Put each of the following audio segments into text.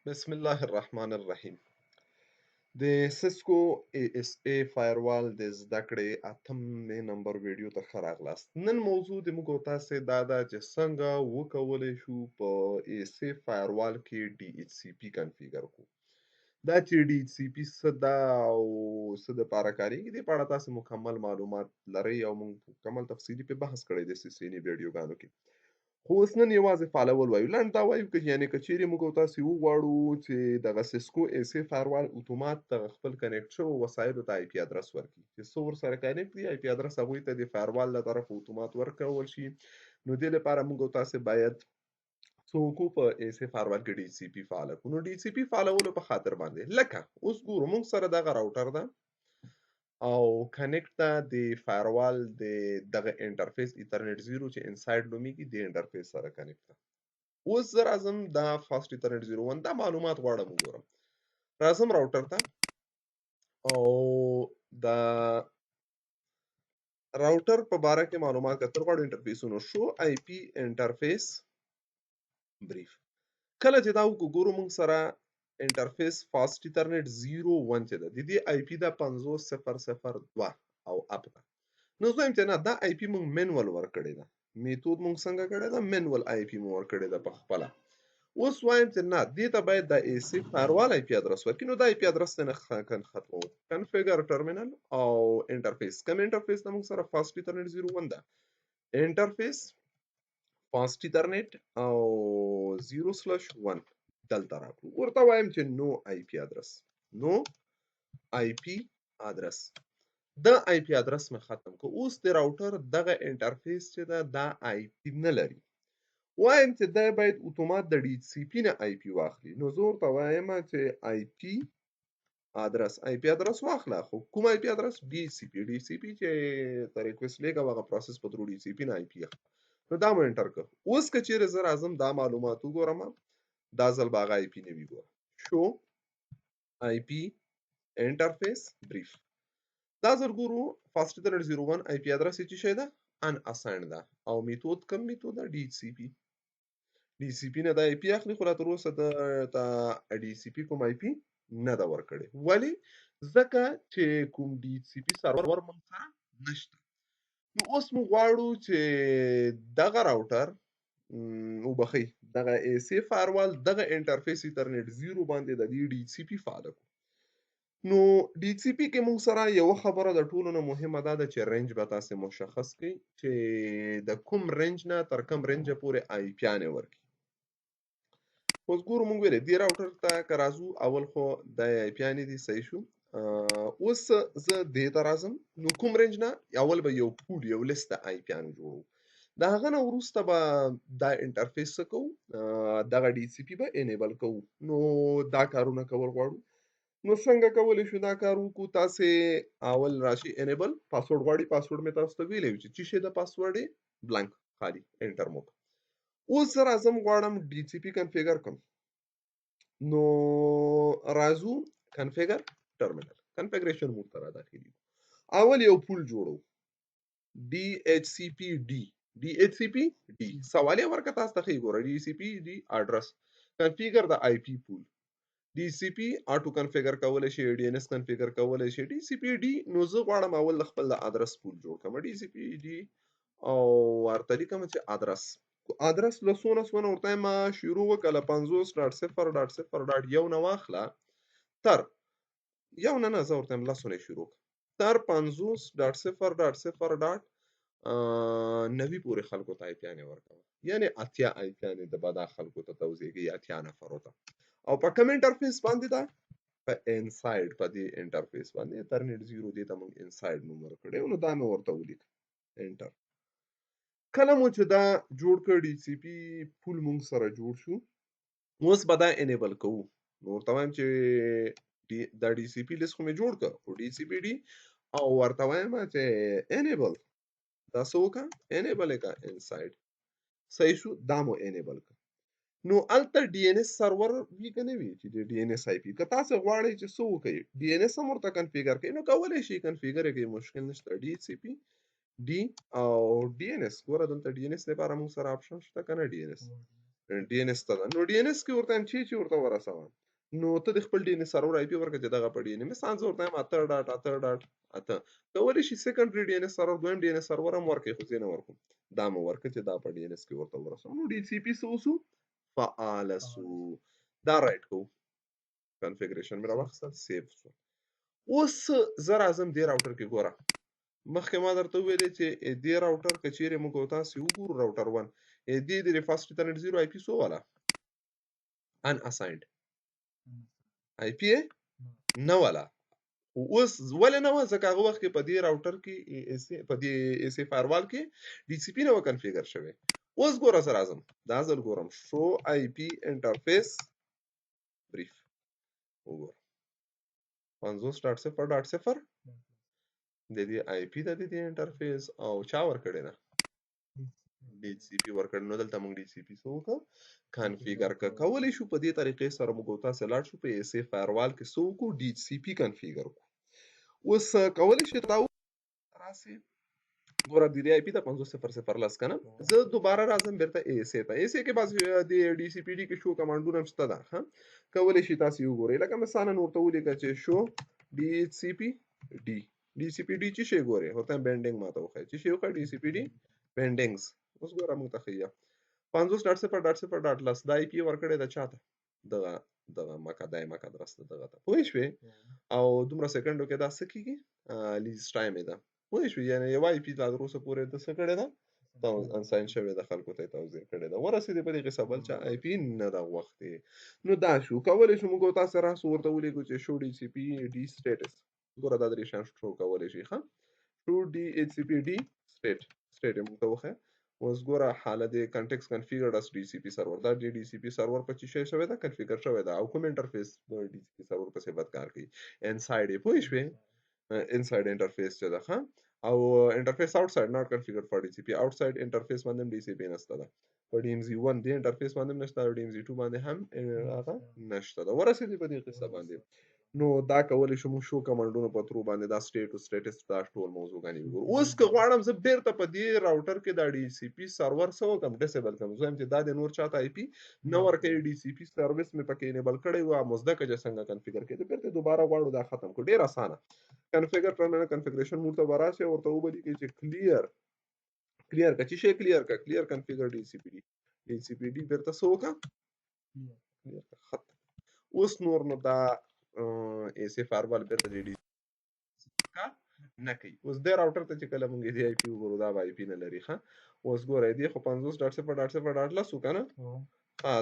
بسم الله الرحمن الرحیم. د سیسکو ای اس ای فایروال د زده کړې اتمې نمبر ویډیو ته ښه راغلاست. نن موضوع د موږ او تاسې دا ده چې څنګه وکولی شو په ای اس ای فایروال کې ډي ایچ سی پي کنفیګر کړو. دا چې ډي ایچ سی پي څه ده او څه دپاره کارېږي، دې په اړه تاسې مکمل معلومات لرئ او موږ مکمل تفصیلي پې بحث کړی دی سي سي ان ویډیوګانو کې. خو اوس نن یوازې فعالول وایو. لنډ دا وایو که یعنې که چیرې موږ او تاسې وغواړو چې دغه سیسکو ایس ای فایروال اتومات دغه خپل کنیکټ شوو وسایلو ته آی پي ادرس ورکړي، چې څو ورسره کنیکټ دي آی پي ادرس هغوی ته د فایروال له طرفه اتومات ورکول شي، نو دې لپاره موږ او تاسې باید څه وکړو؟ په ایس ای فایروال کې ډي سی پي فعاله کړو. نو ډي سی پي فعالولو په خاطر باندې لکه اوس ګورو موږ سره دغه راوټر ده او کنیکټ ده د فایروال د دغه انټرفیس ایترنت 0 چې انساید نومیږي د انټرفیس سره کنیکټ ده. اوس زه راځم دا فاست ایترنت 01 دا معلومات غواړم وګورم. راځم راوټر ته او دا راوټر په باره کې معلومات کتل غواړو. انټرفیسونو شو آی پی انټرفیس بریف. کله چې دا وکړو ګورو موږ سره انټرفیس فاست ایترنت 01 چې ده د دې آی پی ده 50002 او اپ ده. نو زه وایم چې نه، دا آی پی موږ مینول ورکړې ده. میتود موږ څنګه کړی ده؟ مینول آی پی مو ورکړې ده په خپله. اوس وایم چې نه، دې ته باید د ای سی فایروال آی پی ادرس ورکړي. نو دا آی پی ادرس ته نه ختمو. کنفیګر ټرمینل او انټرفیس. کوم انټرفیس ده موږ سره؟ فاست ایترنت 01 ده. انټرفیس فاست ایترنت او 0/1 دلته راکړو. ورته وایم چې نو آی پی ادرس، نو آی پی ادرس. دا آی پی ادرس مې ختم کړ. اوس د راوټر دغه انټرفیس چې ده دا آی پی نه لري. وایم چې دا باید اتومات د ډي سی پی نه آی پی واخلي. نو زه ورته وایم چې آی پی ادرس، آی پی ادرس واخله، خو کوم آی پی ادرس؟ ډي سی پی. ډي سی پی چې ته ریکوست لېږه هغه پروسس په ترو ډي سی پی نه آی پی اخله. نو دا مو انټر کړ. اوس که چیرې زه راځم دا معلومات وګورم، دا ځل به هغه آی پی نه وي. ګوره شو آی پی انټرفیس بریف. دا ځل ګورو فاست ایترنت 01 آی پی ادرس یې څه شی ده؟ ان اساین ده. او میتود کوم میتود ده؟ ډي سی پی. ډي سی پی نه دا آی پی اخلي، خو لا تر اوسه ته ډي سی پی کوم آی پی نه ده ورکړې. ولې؟ ځکه چې کوم ډي سی پی سرور موږ سره نشته. نو اوس موږ غواړو چې دغه راوټر وبخښئ، دغه ای سی فایروال دغه انټرفیس ایترنت 0 باندې د دې ډي سی پی فعاله کړو. نو ډي سی پی کې موږ سره یوه خبره د ټولو نه مهمه دا ده چې رینج به تاسې مشخص کړئ چې د کوم رینج نه تر کوم رینجه پورې آی پیانې ورکړي. اوس ګورو موږ ویلې دې راوټر ته که راځو اول خو د آی پیانې دي، صحیح شو. اوس زه دې ته راځم. نو کوم رینج نه اول به یو پول یو لیست د آی پیانو جوړو. د هغه نه وروسته به دا انټرفیس څه کوو؟ دغه ډي سی پی به انیبل کوو. نو دا کارونه کول غواړو. نو څنګه کولی شو دا کار وکړو؟ تاسې اول راشي انیبل، پاسورډ غواړي. پاسورډ مې تاسو ته ویلی و چې څه شی ده پاسورډ یې؟ بلانک خالي، انټر مو کړه. اوس زه راځم غواړم ډي سی پی کنفیګر کړم. نو راځو کنفیګر ټرمینل، کنفیګریشن موډ ته را داخلېږو. اول یو پول جوړو، ډي ایچ سی پی ډي، ډي ایچ سی پی ډي. سوال یې ورکړه تاسو ته ښه ګوره، ډي سی پی ډي اډرس کنفیګر د آی پی پول. ډي سی پی آټو کنفیګر کولی شي، ډي ان اس کنفیګر کولی شي، ډي سی پی ډي. نو زه غواړم اول د خپل د ادرس پول جوړ کړم، ډي سی پی ډي، او ورته لیکم چې ادرس. ادرس له څو نه څو نه ورته ما شروع وکړه، له 50.0.0.1 نه واخله تر یو نه، نه زه ورته یم لسو نه شروع کړه تر 50.0.0.90 پورې خلکو ته آی پیانې ورکوه. یعنې 80 آی پیانې د به دا خلکو ته توزیع کوي، 80 نفرو ته. او په کوم انټرفیس باندې ده؟ په انساید، په دې انټرفیس باندې ایترنت 0 دې ته موږ انساید نوم ورکړی. نو دا مې ورته ولیک انټر. کله مو چې دا جوړ کړ، ډي سی پی پول موږ سره جوړ شو. اوس به دا انیبل کوو. نو ورته وایم چې دا ډي سی پی لیست خو مې جوړ کړ، خو ډي سی پی ډي، او ورته وایم چې انیبل دا څه وکړه؟ انیبل یې کړه انساید. صحیح شو، دا مو انیبل کړه. نو هلته ډي ان اس سرور وي که نه وي چې د ډي ان اس آی پی، که تاسې غواړئ چې څه وکړئ ډي ان اس هم ورته کنفیګر کړئ، نو کولی شئ کنفیګر یې کړئ، مشکل نشته. ډي سی پی ډي او ډي ان اس، ګوره دلته ډي ان اس لپاره موږ سره آپشن شته که نه؟ ډي ان اس ډي ان اس ته ده. نو ډي ان اس کې ورته وایم چې ورته ورسوه، نو ته د خپل ډي ان اس سرور آی پي ورکړه چې دغه په ډي ان اس. مثلا زه ورته وایم 8.8.8.8. کولی شي سیکنډري ډي ان اس سرور، دویم ډي ان اس سرور هم ورکړي، خو زه نه ورکوم، دا مو ورکړه چې دا په ډي ان اس کې ورته ورسوم. نو ډي سی پي څه وسو؟ فعال سو. دا رایټ کوو، کنفیګریشن مې راواخیستل، سیو سو. اوس زه راځم دې راوټر کې. ګوره مخکې ما درته وویلې چې دې راوټر که چیرې موږ او تاسې وګورو راوټر 1، دې د فاست ایترنت 0 آی پي څو والا ان اساینډ آی پي نه والا. اوس ولې نه وه؟ ځکه هغه وخت کې په دې راوټر کې په دې ای سي فایروال کې ډي سي پي نه وه کنفیګر شوې. اوس ګوره زه راځم دا ځل ګورم شو آی پي انټرفیس بریف، وګوره 50.0.0 د دې آی پي د دې انټرفیس او چا ورکړې ده؟ ډي سی پي ورکړ. نو دلته موږ ډي سی پي څه وکړو؟ کنفیګر کړ. کولی شو په دې طریقې سره موږ تاسې لاړ شو په ای سی فایروال کې څه وکړو؟ ډي سی پي کنفیګر کړو. اوس کولی شي دا راسي، ګوره د دې آی پي د 50.0.0.10 که نه. زه دوباره راځم بیرته ای سی ته. ای سی کې بس د ډي سی پي ډي کې شو کمانډونه هم شته ده. ښه کولی شي تاسې وګورئ، لکه مثلا ورته ولیکه چې شو ډي سی پي ډي، ډي سی پي ډي چې شی ګورې ورته بینډینګ ماته وښایي چې شی وښایي ډي سی پي ډي بینډینګز. اوس ګوره موږ ته ښیي 50.0.0.10 دا آی پي ورکړې ده چا ته؟ دغه دغه مکه دای مکه درس ده دغه ته، پوه شوې؟ او دومره سیکنډو کې دا څه کېږي؟ لیز ټایم یې ده، پوه شوې؟ یعنې یوه آی پي لا تر اوسه پورې ده څه کړې ده؟ انساین شوې ده، خلکو ته یې توزیع کړې ده. ورسېدې په دې قصه، بل چا آی پي نه ده غوښتې. نو دا شو کولی شو موږ تاسې راسو ورته ولیکو چې شو ډي سی پي ډي سټیټس. ګوره دا درې شیان شو کولی شي. ښه شو ډي ایچ سی پي ډي سټیټ، سټیټ یې موږ ته وښیه. اوس ګوره حالت د کنټیکس کنفیګرډ اس ډي سی پي سرور، دا ډي ډي سی پي سرور په څه شی شوی ده؟ کنفیګر شوی ده. او کوم انټرفیس ډي سی پي سرور په صفت کار کوي؟ انسایډ یې، پوه شوې؟ انسایډ انټرفیس چې ده. ښه او انټرفیس آوټسایډ ناټ کنفیګرډ فار ډي سی پي، آوټسایډ انټرفیس باندې هم ډي سی پي نشته ده. په ډي ایم زی 1 دې انټرفیس باندې هم نشته، او ډي ایم زی 2 باندې هم هغه نشته ده. ورسېدې په دې قصه باندې. نو دا کولی شو موږ شو کمانډونو په ترو باندې دا سټیټ او سټیټس دا ټول موضوعګانې وګورو. اوس که غواړم زه بیرته په دې راوټر کې دا ډي سی پي سرور څه وکړم؟ ډیسیبل کړم. زه وایم چې دا د نور چاته آی پي نه ورکوي، ډي سی پي سروس مې پکې انیبل کړی و، مزده که چې څنګه کنفیګر کېده بیرته دوباره غواړو دا ختم کړو. ډېر اسانه، کنفیګر ټرمینل کنفیګریشن موډ ته به راشي، ورته وبه لیکي چې کلیر، کلیر که چې شی کلیر که، کلیر کنفیګر ډي سی پي ډي، ډي سی پي ډي بیرته څه وکړه؟ کلیر که، ختم. اوس نور نو دا ای سی فایروال بیرته د ډي کار نه کوي. اوس دې راوټر ته چې کله موږ دې آی پي وګورو دا به آی پي نه لري. ښه اوس ګوره دې خو 50.0.0.10 و که نه؟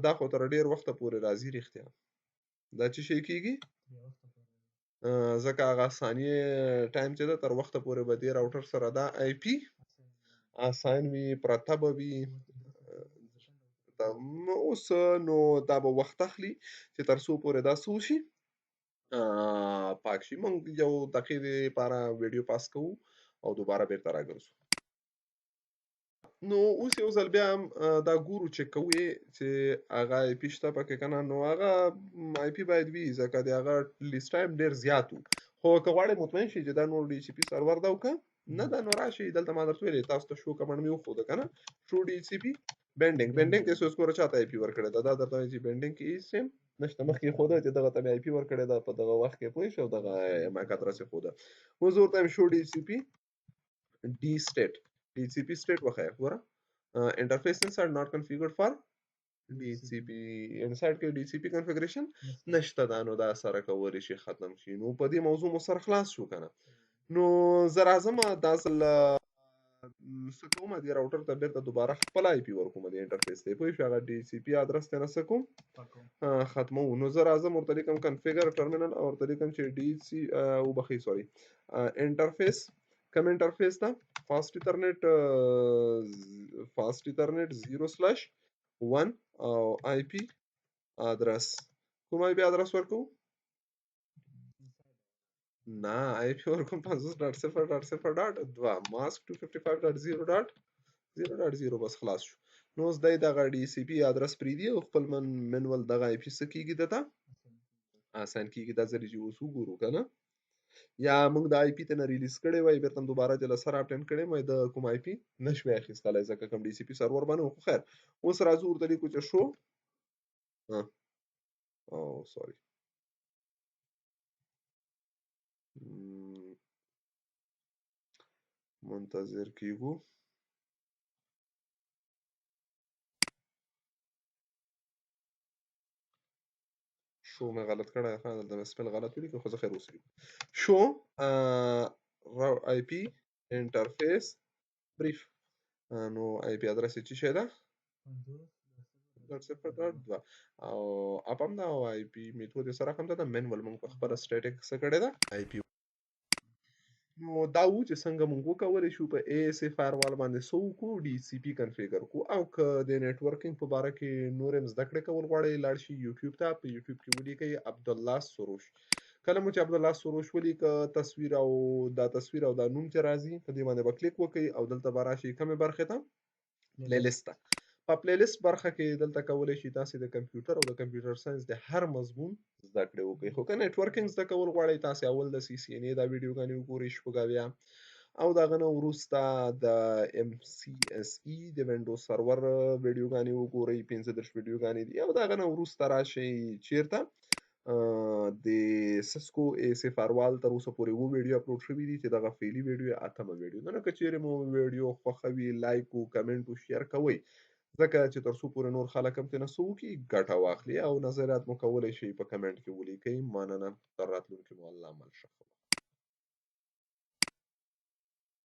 دا خو تر ډېر وخته پورې راځي رښتیا. دا چې شی کېږي؟ ځکه هغه ثانیې ټایم چې ده تر وخته پورې به دې راوټر سره دا آی پي اساین وي، پرته به وي. اوس نو دا به وخت اخلي چې تر څو پورې دا څه وشي؟ پاک شي. موږ یو دقیقې لپاره ویډیو پاس کوو او دوباره بیرته راګرځو. نو اوس یو ځل بیا هم دا ګورو چې کوو یې چې هغه آی پي شته پکې که نه. نو هغه آی پي باید وي، ځکه د هغه لیست ټایم ډېر زیات و. خو که غواړئ مطمئن شئ چې دا نور ډي سی پي سرور ده او که نه ده، نو راشئ دلته ما درته ویلې تاسو ته شو کمانډ مې وښوده که نه، شو ډي سی پي بینډینګ. بینډینګ کې اوس ګوره چاته آی پي ورکړې ده، دا درته وایي چې بینډینګ کې هېڅ هم نشته. مخکې یې ښوده چې دغه ته مې آی پي ورکړې ده په دغه وخت کې، پوه شو، دغه ماک ادرس یې ښوده. اوس زه ورته وایم شو ډي سی پي ډي سټیټ، ډي سی پي سټیټ وښیه. ګوره انټرفیس انسایډ ناټ کنفیګرډ فار ډي سی پي، انسایډ کې ډي سی پي کنفیګریشن نشته ده. نو دا سره کولی شي ختم شي. نو په دې موضوع مو سر خلاص شو که نه؟ نو زه راځم دا ځل څه کوم، دې راوټر ته بیرته دوباره خپل آی پي ورکوم دې انټرفیس ته، پوه شوې؟ هغه ډي سی پي ادرس ته نه څه کوم؟ ختموو. نو زه راځم ورته لیکم کنفیګر ټرمینل او ورته لیکم چې ډي سی، وبخښئ سوري، انټرفیس، کوم انټرفیس ده؟ فاست ایترنت، فاست ایترنت 0/1 او آی پي ادرس. کوم آی پي ادرس ورکوو؟ نه، آی پي ورکوم 50.0.0.2 ماسک 255.0.0.0، بس خلاص شو. نو اوس دی دغه ډي سی پي ادرس پرېږدي او خپل منول دغه آی پي څه کېږي دته اسان کېږي. دا ځلې چې اوس وګورو که نه، یا موږ د آی پی ته نه ریلیز کړی وای، بیرته هم دوباره چې له سره اپټین کړی وای، د کوم آی پی نشوي اخیستلی، ځکه کوم ډي سی پی سرور باندې. خو خیر، اوس راځو ورته لیکو چې شو، او سوري، منتظر کیږو. شو مې غلط کړی، ښه دلته مې سپل غلط ولیکه، خو زه خیر اوس لیکم. شو آی پی انټرفیس بریف، نو آی پی ادرس یې څه شی ده؟ 50.0.2، او اپ هم دا آی پی میتود سره هم ده. منول موږ په خپله سټیټیک څه کړې ده؟ آی پی. نو دا وو چې څنګه موږ وکولی شو په ای اس ای فایروال باندې څه وکړو، ډي سی پی کنفیګر کو. او که د نتورکینګ په باره کې نور هم زده کړې کول غواړئ، لاړ شئ یوټیوب ته، په یوټیوب کې ولیکئ عبدالله سروش. کله مو چې عبدالله سروش ولیکه، تصویر او دا تصویر او دا نوم چې راځي، په دې باندې به کلیک وکړئ او دلته به راشئ کومې برخې ته؟ پلی لیست ته. په پلی لیست برخه کې دلته کولی شئ تاسې د کمپیوټر او د کمپیوټر ساينس د هر مضمون زده کړې وکړئ. خو که نتورکینګ زده کول غواړئ، تاسې اول د سی سی ان ای دا ویډیوګانې وګورئ 76، او د هغه نه وروسته د ایم سی اس ای د وینډوز سرور ویډیوګانې وګورئ، 35 ویډیوګانې دي، او د هغه نه وروسته راشئ چیرته د سسکو ای سی فاروال تر اوسه پورې 7 ویډیو اپلوډ شوي دي، چې دغه فعلي ویډیو اتمه ویډیو ده. نو که چیرې مو ویډیو خوښه وي، لایک او کمنټ او شیر کوئ، ځکه چې تر څو پورې نور خلک هم ترې څه وکړي، ګټه واخلي، او نظریات مو کولی شئ په کمنټ کې ولیکئ. مننه، تر راتلونکي مو الله مل شه.